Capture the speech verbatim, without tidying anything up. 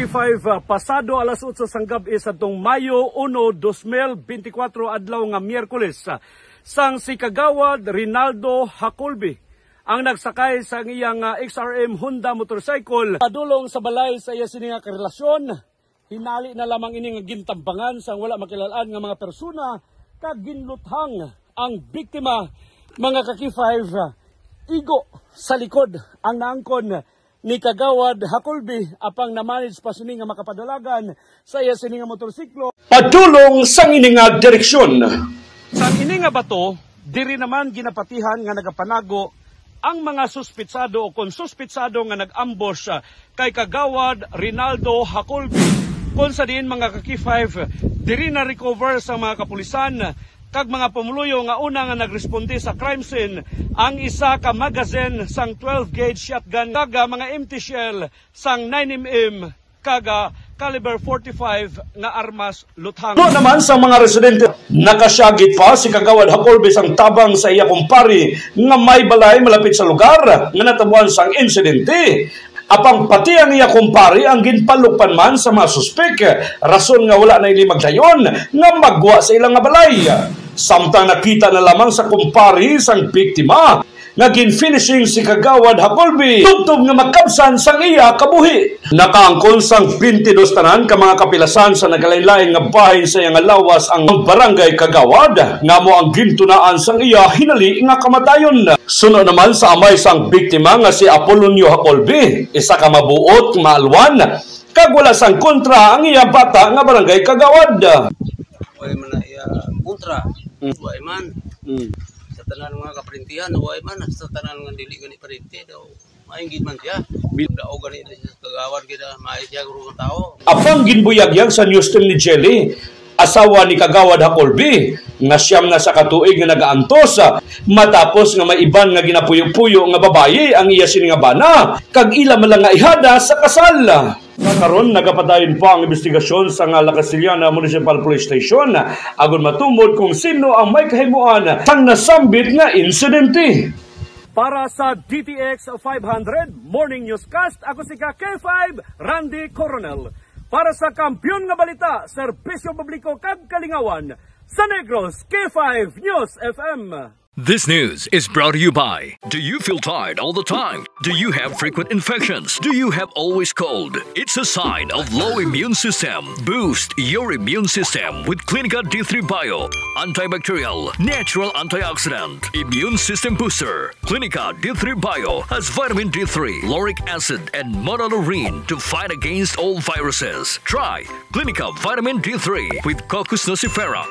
Five, ah, pasado alas otso sang gab-i sa tong Mayo uno, dos mil benti kwatro, adlaw nga Miyerkules, ah, sang si Kagawad Rinaldo Hacolby ang nagsakay sang iyang, ah, X R M Honda motorcycle padulong sa balay sa iya sini nga karelasyon. Hinali na lamang ini nga gintambangan sang wala makilal-an nga mga persona kag ginluthang ang biktima, mga ka-K five, igo sa likod ang naangkon ni Kagawad Hacolby, apang na-manage pa sini nga makapadalagan sa iya sini nga motorsiklo. Padulong sang ini nga direksyon. Sang ini nga bato, diri naman ginapatihan nga nagapanago ang mga suspitsado o kon suspitsado nga nag-ambush, ah, kay Kagawad Rinaldo Hacolby, kon sa diin, mga ka-K five, diri na-recover sa mga kapulisan kag mga pumuluyo nga una nga nagresponde sa crime scene ang isa ka magazine sang twelve gauge shotgun kag, ah, mga empty shell sang nine M M kag, ah, caliber forty-five nga armas luthang. Ano naman sa mga residente, nakasyagit pa si Kagawad Hacolby sang tabang sa iya kumpari nga may balay malapit sa lugar nga natabuan sang insidente. Apang pati ang iya kumpari ang ginpalukpan man sa mga suspek, rason nga wala na ini magdayon nga maggwa sa ila nga balay. Samtang nakita na lamang sa kumpari sang biktima nga gin-finishing si Kagawad Hacolby tubtob nga makabsan sang iya kabuhi. Nakaangkon sang twenty-dos tanan ka mga kapilasan sa nagkalainlain nga bahin sa iya nga lawas ang barangay kagawad, nga amo ang gintunaan sang iya hinali nga kamatayon. Suno naman sa amay sang biktima nga si Apolonio Hacolby, isa ka mabuot, maalwan, kag wala sang kontra ang iya bata nga barangay kagawad. Way man na iya kontra. Mm. Way man. Mm. Sa tanan nga kaparintihan, way man. Sa tanan nga dili gani parinti daw, maayong gid man siya. Bil- Daog gani na siya sa kagawad, gid, ah, maayo siya, guro nga tawo. Apang ginbuyagyag sa news team ni Jelly, asawa ni Kagawad Hacolby, nga siyam na sa katuig nga nagaantos, ah, matapos nga may iban nga ginapuyo-puyo nga babayi ang iya sini nga bana, kag ila man lang nga ihada sa kasal. Sa karon, nagapadayon pa ang imbestigasyon sa nga La Castellana Municipal Police Station, agod matumod kung sino ang may kahimuan sang nasambit nga insidente. Para sa D T X five hundred Morning Newscast, ako si ka K five, Randy Coronel. Para sa Kampiyon nga Balita, Serbisyo Publiko kag Kalingawan, sa Negros, K five News F M. This news is brought to you by. Do you feel tired all the time? Do you have frequent infections? Do you have always cold? It's a sign of low immune system. Boost your immune system with Clinica D three Bio. Antibacterial, natural antioxidant, immune system booster. Clinica D three Bio has vitamin D three, lauric acid, and monolaurin to fight against all viruses. Try Clinica Vitamin D three with Cocos nucifera.